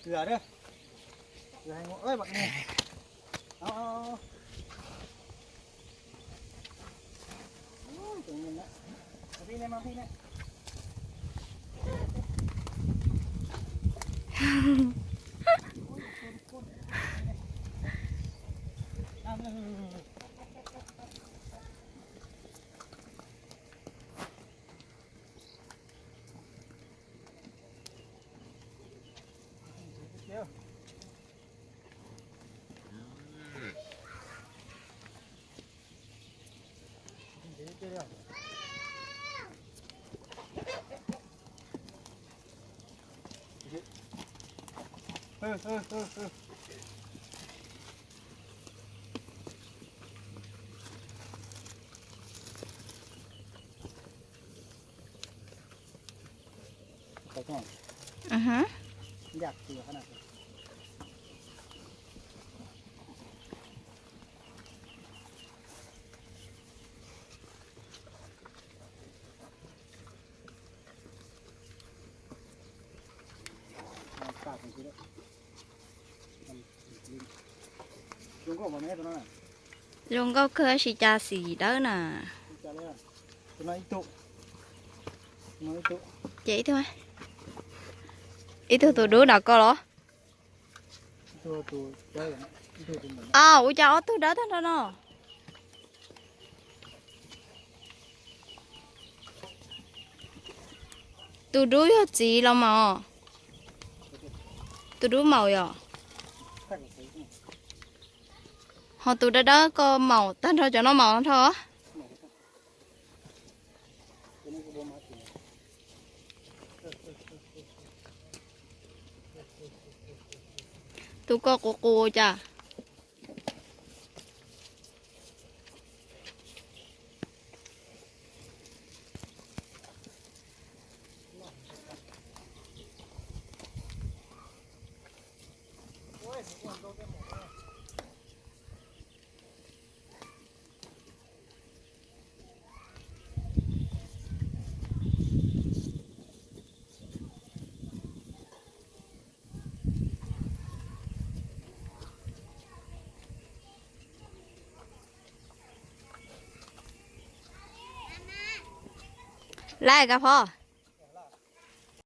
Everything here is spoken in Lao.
ເກືອເດີ ເກືອໃຫ້ງົວ ເອີຍ ບັກນີ້ ເອົາ ເອົາ ເອົາ ໂອ້ຍ ຕົວນີ້ນະ ມາພີ້ແນ່ ມາພີ້ແນ່ ໄປກ່ອນ ອືຮຶ ຢາກເກືອຂະໜາດ ປາກມັນຄື ມັນ ລົງກໍບໍ່ແມ່ນຕົວນັ້ນນະ ລົງກໍຄືຊິຈາສີເດີນະ ຈາເລີຍ ຕົວນັ້ນອີໂຕ ຕົວນັ້ນອີໂຕ ເຈອີໂຕ ອີໂຕ ຕົວດູດາກໍລອ ອີໂຕ ຕົວໃຫຍ່ນະ ອີໂຕ ຕົວໃຫຍ່ ອ້າວ ອຸຈາ ເອົາ ໂຕດາຕານະ ຕູດູຢູ່ຈີລາວເມົາ ຕູດູເມົາຢໍ ເຮົາຕູດາເດີກໍເມົາ ຕານເຖົ້າຈະເນາະ ເມົາເຖົ້າ ຕູກໍໂກໂກຈ້າ. ໄລ່ກະພໍ.